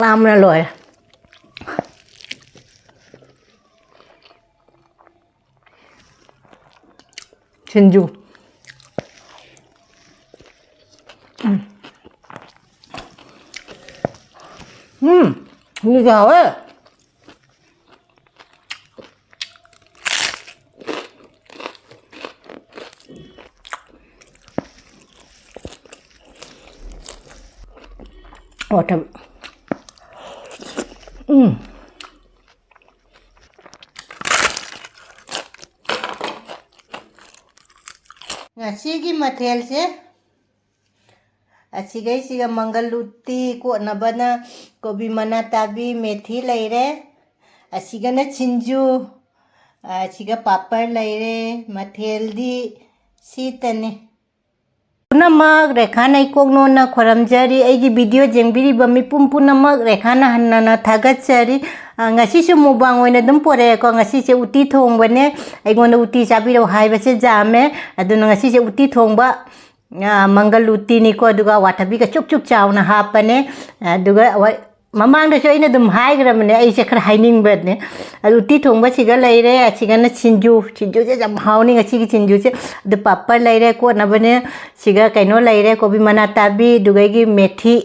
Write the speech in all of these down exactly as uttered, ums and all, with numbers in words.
ꯂꯥꯝꯕꯅ ꯂꯣꯏꯔꯦ꯫ ꯁꯤꯡꯖꯨ꯫ ꯎꯝ꯫ ꯎꯝ, ꯁꯤꯡꯖꯨꯁꯨ ꯍꯥꯎꯋꯦ꯫ ꯋꯥꯇꯔ-, ꯎꯝ꯫ ꯉꯁꯤꯒꯤ ꯃꯊꯦꯜꯁꯦ ꯑꯁꯤꯒꯩꯁꯤꯒ ꯃꯪꯒꯜ ꯎꯇꯤ ꯀꯣꯠꯅꯕꯅ ꯀꯣꯕꯤ ꯃꯅꯥ ꯇꯥꯕꯤ ꯃꯦꯊꯤ ꯂꯩꯔꯦ꯫ ꯑꯁꯤꯒꯅ ꯁꯤꯡꯖꯨ, ꯑꯁꯤꯒ ꯄꯥꯄꯔ ꯂꯩꯔꯦ꯫ ꯃꯊꯦꯜꯗꯤ ꯁꯤꯇꯅꯤ꯫ ꯄꯨꯝꯅꯃꯛ ꯔꯦꯈꯥ ꯅꯩꯀꯣꯛꯅꯣꯅ ꯈꯣꯏꯔꯝꯖꯔꯤ꯫ ꯑꯩꯒꯤ video ꯌꯦꯡꯕꯤꯔꯤꯕ ꯃꯤꯄꯨꯝ ꯄꯨꯝꯅꯃꯛ ꯔꯦꯈꯥꯅ ꯍꯟꯅꯅ ꯊꯥꯒꯠꯆꯔꯤ꯫ ꯑ, ꯉꯁꯤꯁꯨ mukbang ꯑꯣꯏꯅ ꯑꯗꯨꯝ ꯄꯣꯔꯛꯑꯦꯀꯣ꯫ ꯉꯁꯤꯁꯦ ꯎꯇꯤ ꯊꯣꯡꯕꯅꯦ꯫ ꯑꯩꯉꯣꯟꯗ ꯎꯇꯤ ꯆꯥꯕꯤꯔꯛꯑꯣ ꯍꯥꯏꯕꯁꯦ ꯌꯥꯝꯃꯦ꯫ ꯑꯗꯨꯅ ꯉꯁꯤꯁꯦ ꯎꯇꯤ ꯊꯣꯡꯕ, ꯑ, ꯃꯪꯒꯜ ꯎꯇꯤꯅꯤꯀꯣ꯫ ꯑꯗꯨꯒ ꯑꯋꯥꯊꯕꯤꯒ ꯆꯨꯛ ꯆꯨꯛ ꯆꯥꯎꯅ ꯍꯥꯞꯄꯅꯦ꯫ ꯑꯗꯨꯒ ꯋꯥ-, ꯃꯃꯥꯡꯗꯁꯨ ꯑꯩꯅ ꯑꯗꯨꯝ ꯍꯥꯏꯈ꯭ꯔꯕꯅꯦ, ꯑꯩꯁꯦ ꯈꯔ ꯍꯥꯏꯅꯤꯡꯕꯅꯦ꯫ ꯑꯗꯨ ꯎꯇꯤ ꯊꯣꯡꯕꯁꯤꯒ ꯂꯩꯔꯦ, ꯑꯁꯤꯒꯅ ꯁꯤꯡꯖꯨ, ꯁꯤꯡꯖꯨꯁꯦ ꯌꯥꯝ ꯍꯥꯎꯅꯤ ꯉꯁꯤꯒꯤ ꯁꯤꯡꯖꯨꯁꯦ꯫ ꯑꯗꯨ ꯄꯥꯄꯔ ꯂꯩꯔꯦ ꯀꯣꯠꯅꯕꯅꯦ, ꯁꯤꯒ ꯀꯩꯅꯣ ꯂꯩꯔꯦ, ꯀꯣꯕꯤ ꯃꯅꯥ ꯇꯥꯕꯤ, ꯑꯗꯨꯒ ꯑꯩꯒꯤ ꯃꯦꯊꯤ,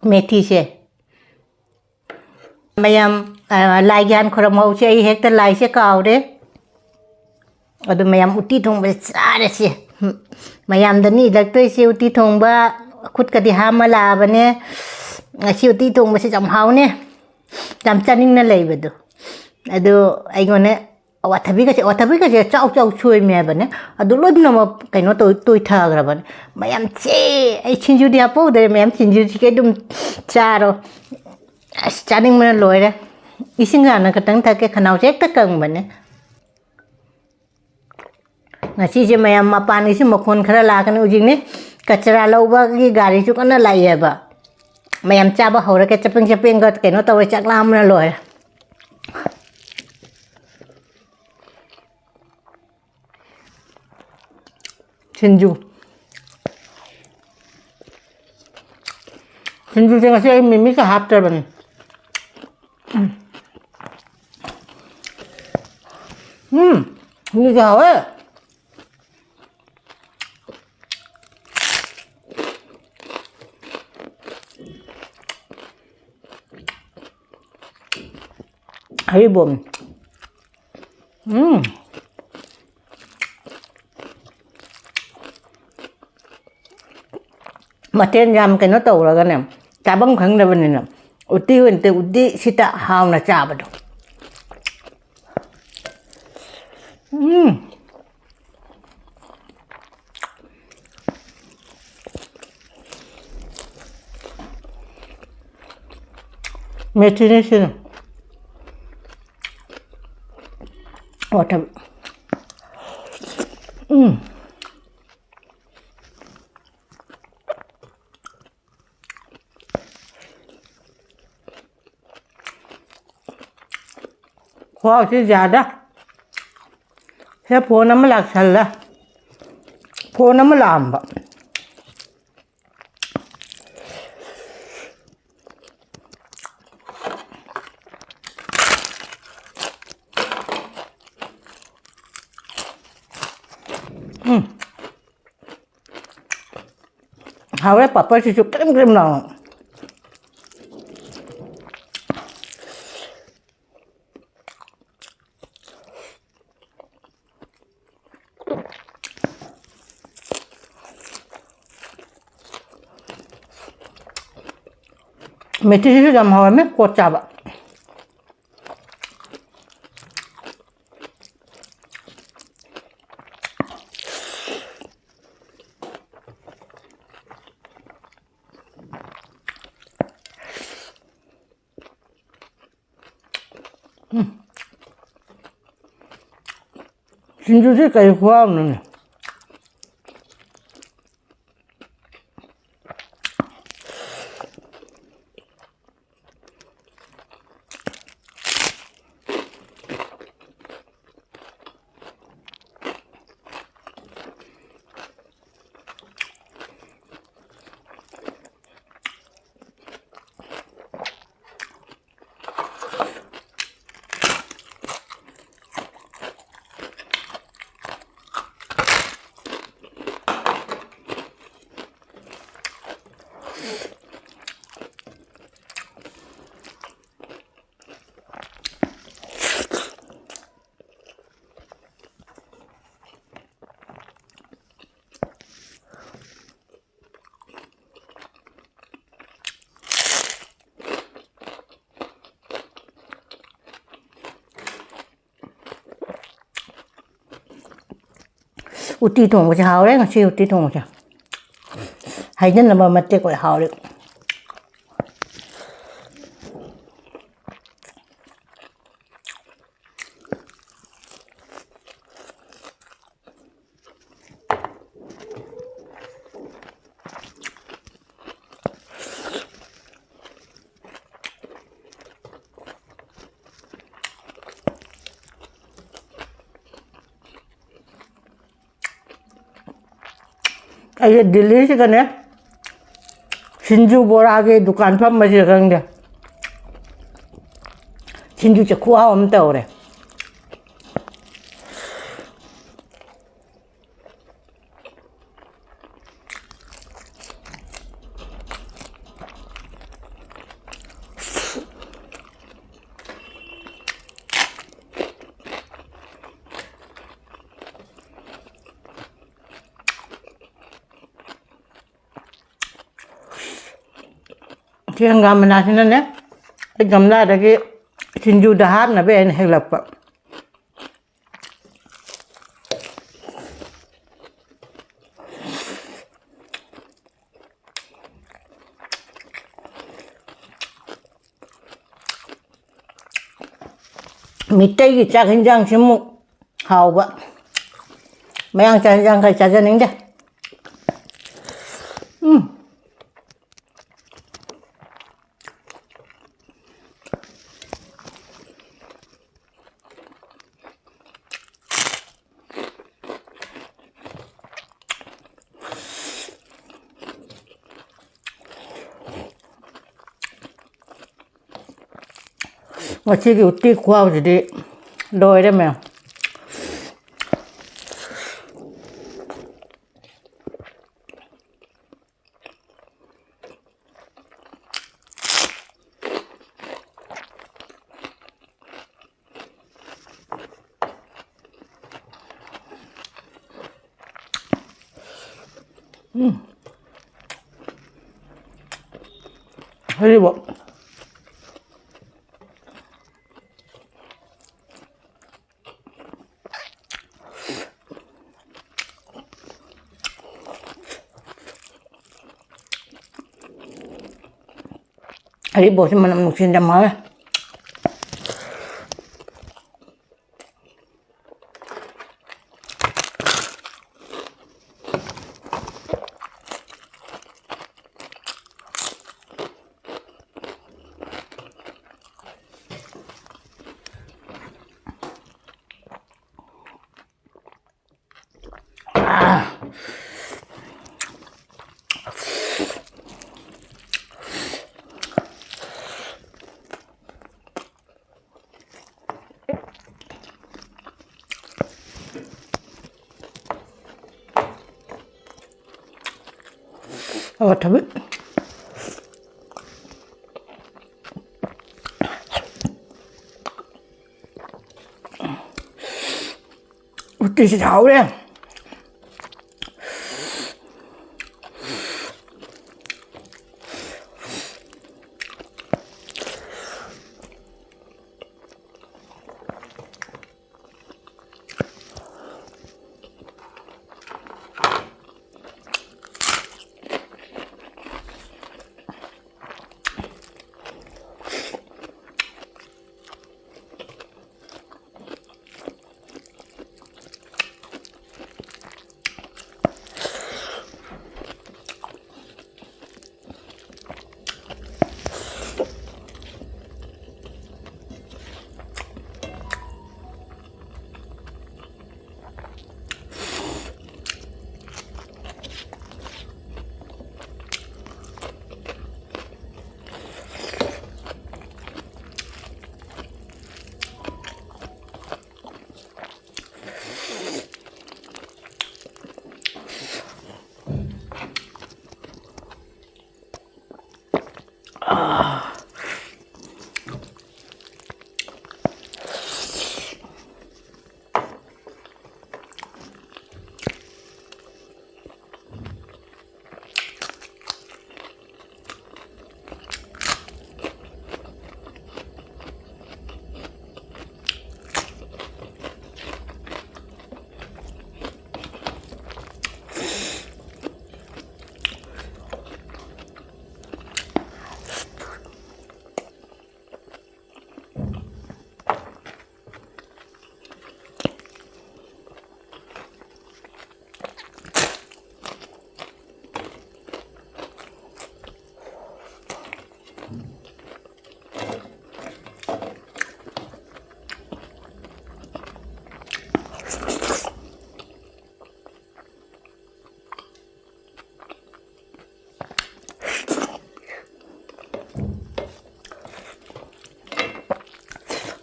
ꯃꯦꯊꯤꯁꯦ꯫ ꯃꯌꯥꯝ, ꯑ, ꯂꯥꯏꯒꯤ ꯍꯥꯟ ꯈꯨꯔꯨꯝꯍꯧꯁꯦ, ꯑꯩ ꯍꯦꯛꯇ ꯂꯥꯏꯁꯦ ꯀꯥꯎꯔꯦ꯫ ꯑꯗꯨ ꯃꯌꯥꯝ ꯎꯇꯤ ꯊꯣꯡꯕꯁꯦ ꯆꯥꯔꯁꯤ꯫ ꯃꯌꯥꯝꯗ ꯅꯤꯛꯏꯜꯂꯛꯇꯣꯏꯁꯦ ꯎꯇꯤ ꯊꯣꯡꯕ꯫ ꯈꯨꯠꯀꯗꯤ ꯍꯥꯝꯃ ꯂꯥꯛꯑꯕꯅꯦ꯫ ꯉꯁꯤ ꯎꯇꯤ ꯊꯣꯡꯕꯁꯦ ꯌꯥꯝ ꯍꯥꯎꯅꯦ꯫ ꯌꯥꯝ ꯆꯥꯅꯤꯡꯅ ꯂꯩꯕꯗꯣ꯫ ꯑꯗꯣ ꯑꯩꯉꯣꯟꯗ ꯑꯋꯥꯊꯕꯤꯒꯁꯦ, ꯑꯋꯥꯊꯕꯤꯒꯁꯦ ꯆꯥꯎ ꯆꯥꯎ ꯁꯣꯏꯃꯦ ꯍꯥꯏꯕꯅꯦ꯫ ꯑꯗꯨ ꯂꯣꯏꯅꯃꯛ ꯀꯩꯅꯣ ꯇꯧ-, ꯇꯣꯏꯊꯈ꯭ꯔꯕꯅꯦ꯫ ꯃꯌꯥꯝ ꯆꯦ-, ꯑꯩ ꯁꯤꯡꯖꯨꯗꯤ ꯍꯥꯞꯄꯧꯗ꯭ꯔꯦ꯫ ꯃꯌꯥꯝ ꯁꯤꯡꯖꯨꯁꯤꯒ ꯑꯗꯨꯝ ꯆꯥꯔꯣ꯫ ꯑꯁ, ꯆꯥꯅꯤꯡꯕꯅ ꯂꯣꯏꯔꯦ꯫ ꯏꯁꯤꯡ ꯍꯥꯟꯅ ꯈꯛꯇꯪ ꯊꯛꯀꯦ, ꯈꯅꯥꯎꯁꯦ ꯍꯦꯛꯇ ꯀꯪꯕꯅꯦ꯫ ꯉꯁꯤꯁꯦ ꯃꯌꯥꯝ ꯃꯄꯥꯟꯒꯤꯁꯨ ꯃꯈꯣꯟ ꯈꯔ ꯂꯥꯛꯀꯅꯤ꯫ ꯍꯧꯖꯤꯛꯅꯦ ꯀꯆꯔꯥ ꯂꯧꯕꯒꯤ ꯒꯥꯔꯤꯁꯨ ꯀꯟꯅ ꯂꯥꯛꯑꯦꯕ꯫ ꯃꯌꯥꯝ ꯆꯥꯕ ꯍꯧꯔꯒ ꯆꯄꯦꯡ ꯆꯄꯦꯡꯒ ꯀꯩꯅꯣ ꯇꯧꯔꯦ, ꯆꯥꯛ ꯂꯥꯝꯕꯅ ꯂꯣꯏꯔꯦ꯫ ꯁꯤꯡꯖꯨ꯫ ꯁꯤꯡꯖꯨꯁꯦ ꯉꯁꯤ ꯑꯩ ꯃꯤꯃꯤꯁꯨ ꯍꯥꯞꯇ꯭ꯔꯕꯅꯤ꯫ ꯎꯝ꯫ ꯎꯝ, ꯁꯤꯡꯖꯨꯁꯦ ꯍꯥꯎꯋꯦ꯫ ꯍꯩꯕꯣꯝ꯫ ꯎꯝ꯫ ꯃꯊꯦꯜ ꯌꯥꯝ ꯀꯩꯅꯣ ꯇꯧꯔꯒꯅꯦ, ꯆꯥꯐꯝ ꯈꯪꯗꯕꯅꯤꯅ ꯎꯇꯤ ꯑꯣꯏꯅ ꯇꯧ-, ꯎꯇꯤ ꯁꯤꯇ ꯍꯥꯎꯅ ꯆꯥꯕꯗꯣ꯫ ꯎꯝ꯫ ꯃꯦꯊꯤꯅꯦ ꯁꯤꯅ꯫ ꯋꯥꯇꯔ-, ꯎꯝ꯫ ꯈꯨꯍꯥꯎꯁꯤ ꯌꯥꯗ꯫ ꯁꯦ ꯐꯣꯟ ꯑꯃ ꯂꯥꯛꯁꯜꯂꯦ꯫ ꯐꯣꯟ ꯑꯃ ꯂꯥꯛꯑꯝꯕ꯫ ꯎꯝ꯫ ꯍꯥꯎꯔꯦ, ꯄꯥꯄꯔꯁꯤꯁꯨ ꯀ꯭ꯔꯤꯝ ꯀ꯭ꯔꯤꯝ ꯂꯥꯎꯅ꯫ ꯃꯦꯊꯤꯁꯤꯁꯨ ꯌꯥꯝ ꯍꯥꯎꯔꯝꯃꯦ, ꯀꯣꯠ ꯆꯥꯕ꯫ ꯎꯝ꯫ ꯁꯤꯡꯖꯨꯁꯤ ꯀꯔꯤ ꯈꯨꯍꯥꯎꯅꯣꯅꯦ? ꯎꯇꯤ ꯊꯣꯡꯕꯁꯦ ꯍꯥꯎꯔꯦ, ꯉꯁꯤ ꯎꯇꯤ ꯊꯣꯡꯕꯁꯦ꯫ ꯍꯥꯏꯖꯅꯕ ꯃꯇꯦꯛ ꯑꯣꯏ ꯍꯥꯎꯔꯦ꯫ ꯑꯩꯁꯦ ꯗꯤꯜꯂꯤꯁꯤꯒꯅꯦ, ꯁꯤꯡꯖꯨ ꯕꯣꯔꯥꯒꯤ ꯗꯨꯀꯥꯟ ꯐꯝꯕꯁꯤꯗ ꯈꯪꯗꯦ, ꯁꯤꯡꯖꯨꯁꯦ ꯈꯨꯍꯥꯎ ꯑꯃ ꯇꯧꯔꯦ꯫ ꯁꯤ ꯍꯪꯒꯥꯝ ꯃꯅꯥꯁꯤꯅꯅꯦ, ꯑꯩ ꯒꯝꯂꯥꯗꯒꯤ ꯁꯤꯡꯖꯨꯗ ꯍꯥꯞꯅꯕ ꯑꯩꯅ ꯍꯦꯛꯂꯛꯄ꯫ ꯃꯤꯇꯩꯒꯤ ꯆꯥꯛ ꯍꯤꯟꯖꯥꯡꯁꯤꯃꯨꯛ ꯍꯥꯎꯕ ꯃꯌꯥꯡ ꯆꯥꯛ ꯍꯤꯟꯖꯥꯡ ꯈꯔ ꯆꯥꯖꯅꯤꯡꯗꯦ꯫ ꯎꯝ꯫ ꯉꯁꯤꯒꯤ ꯎꯇꯤ ꯈꯨꯍꯥꯎꯁꯤꯗꯤ ꯂꯣꯏꯔꯦ ꯃꯌꯥꯝ꯫ ꯍꯥꯏꯔꯤꯕ꯫ ꯍꯔꯤꯕꯣꯞꯁꯤ ꯃꯅꯝ ꯅꯨꯡꯁꯤꯅ ꯌꯥꯝ ꯍꯥꯎꯋꯦ꯫ ꯑꯋꯥꯊꯕꯤ꯫ ꯎꯇꯤꯁꯤꯗꯤ ꯍꯥꯎꯔꯦ꯫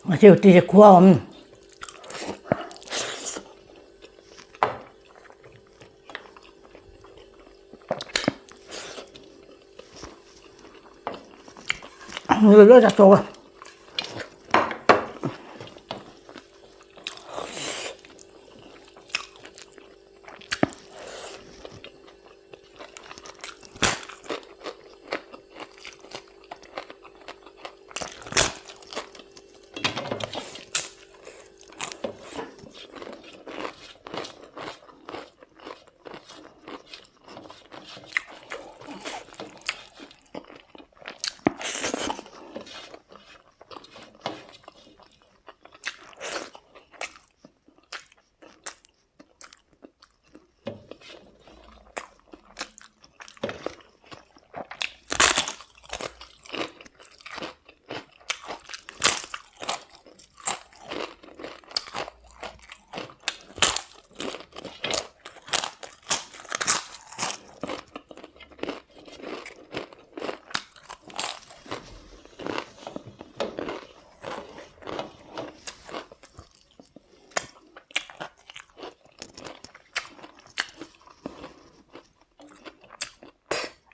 ꯉꯁꯤ ꯎꯇꯤꯁꯦ ꯈꯨꯍꯥꯎ ꯑꯃ꯫ ꯂꯣꯏ ꯆꯥꯊꯣꯛꯑꯒ꯫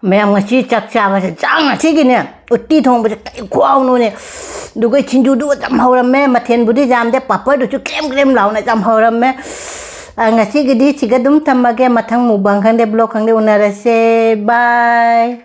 ꯃꯌꯥꯝ, ꯉꯁꯤ ꯆꯥꯛ ꯆꯥꯕꯁꯦ, ꯆꯥꯛ ꯉꯁꯤꯒꯤꯅꯦ, ꯎꯠꯇꯤ ꯊꯣꯡꯕꯁꯦ ꯀꯩ ꯈꯨꯍꯥꯎꯅꯣꯅꯦ꯫ ꯑꯗꯨꯒ ꯁꯤꯡꯖꯨꯗꯨꯒ ꯌꯥꯝ ꯍꯧꯔꯝꯃꯦ, ꯃꯊꯦꯜꯕꯨꯗꯤ ꯌꯥꯝꯗꯦ, ꯄꯥꯄꯔꯗꯨꯁꯨ ꯀ꯭ꯔꯦꯝ ꯀ꯭ꯔꯦꯝ ꯂꯥꯎꯅ ꯌꯥꯝ ꯍꯧꯔꯝꯃꯦ꯫ ꯑ, ꯉꯁꯤꯒꯤꯗꯤ ꯁꯤꯒ ꯑꯗꯨꯝ ꯊꯝꯃꯒꯦ, ꯃꯊꯪ mukbang ꯈꯪꯗꯦ, vlog ꯈꯪꯗꯦ, ꯎꯅꯔꯁꯦ꯫ Bye꯫